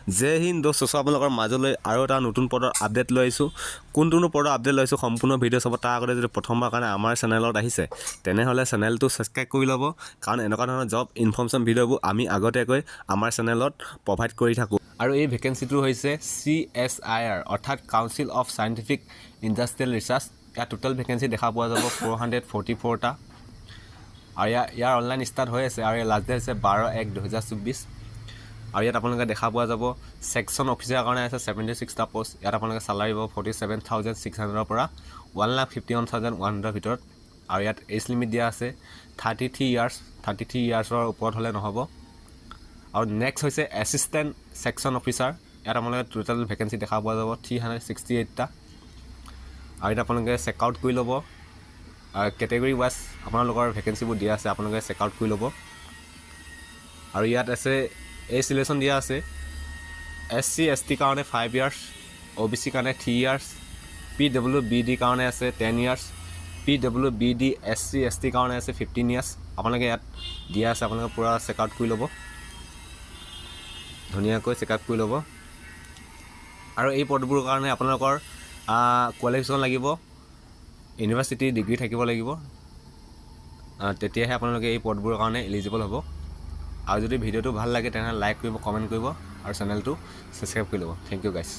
জয় হিন্দ দোস্ত। আপোনালোকৰ মাজলৈ আৰু এটা নতুন পদৰ আপডেট লৈ আহিছোঁ। কোনটোনো পদৰ আপডেট লৈ আহিছোঁ, সম্পূৰ্ণ ভিডিঅ' চাব। তাৰ আগতে যদি প্ৰথমবাৰ কাৰণে আমাৰ চেনেলত আহিছে, তেনেহ'লে চেনেলটো ছাবস্ক্ৰাইব কৰি ল'ব, কাৰণ এনেকুৱা ধৰণৰ জব ইনফৰ্মেশ্যন ভিডিঅ'বোৰ আমি আগতীয়াকৈ আমাৰ চেনেলত প্ৰভাইড কৰি থাকোঁ। আৰু এই ভেকেঞ্চিটো হৈছে চিএছআইআৰ, অৰ্থাৎ council of scientific industrial research. ইয়াত টোটেল ভেকেঞ্চি দেখা পোৱা যাব 444টা। আৰু ইয়াৰ অনলাইন ষ্টাৰ্ট হৈ আছে আৰু ইয়াৰ লাষ্ট ডেট হৈছে 12/1/2024। আৰু ইয়াত আপোনালোকে দেখা পোৱা যাব, ছেকশ্যন অফিচাৰৰ কাৰণে আছে 76টা পষ্ট। ইয়াত আপোনালোকে চালাৰী পাব 47,600ৰ পৰা 1,51,100ৰ ভিতৰত। আৰু ইয়াত এজ লিমিট দিয়া আছে 33 ইয়াৰ্ছ, 33 ইয়াৰ্ছৰ ওপৰত হ'লে নহ'ব। আৰু নেক্সট হৈছে এছিষ্টেণ্ট ছেকশ্যন অফিচাৰ। ইয়াত আপোনালোকে টোটেল ভেকেঞ্চি দেখা পোৱা যাব 368টা। আৰু ইয়াত আপোনালোকে চেক আউট কৰি ল'ব, কেটেগৰী ৱাইজ আপোনালোকৰ ভেকেঞ্চিবোৰ দিয়া আছে, আপোনালোকে চেক আউট কৰি ল'ব। আৰু ইয়াত আছে এই চিলেকশ্যন দিয়া আছে, এছ চি, এছ টিৰ কাৰণে 5 ইয়াৰ্ছ, অ' বি চিৰ কাৰণে 3 ইয়াৰ্ছ, পিডব্লিউ বি ডিৰ কাৰণে আছে 10 years, PW B D, S C, S টিৰ কাৰণে আছে 15 ইয়াৰ্ছ। আপোনালোকে ইয়াত দিয়া আছে, আপোনালোকে পূৰা চেক আউট কৰি ল'ব, ধুনীয়াকৈ চেক আউট কৰি ল'ব। আৰু এই পদবোৰৰ কাৰণে আপোনালোকৰ কোৱালিফিকেশ্যন লাগিব, ইউনিভাৰ্চিটি ডিগ্ৰী থাকিব লাগিব, তেতিয়াহে আপোনালোকে এই পদবোৰৰ কাৰণে এলিজিবল হ'ব। আৰু যদি ভিডিঅ'টো ভাল লাগে, তেনেহ'লে লাইক কৰিব, কমেণ্ট কৰিব আৰু চেনেলটো ছাবস্ক্ৰাইব কৰি ল'ব। Thank you guys.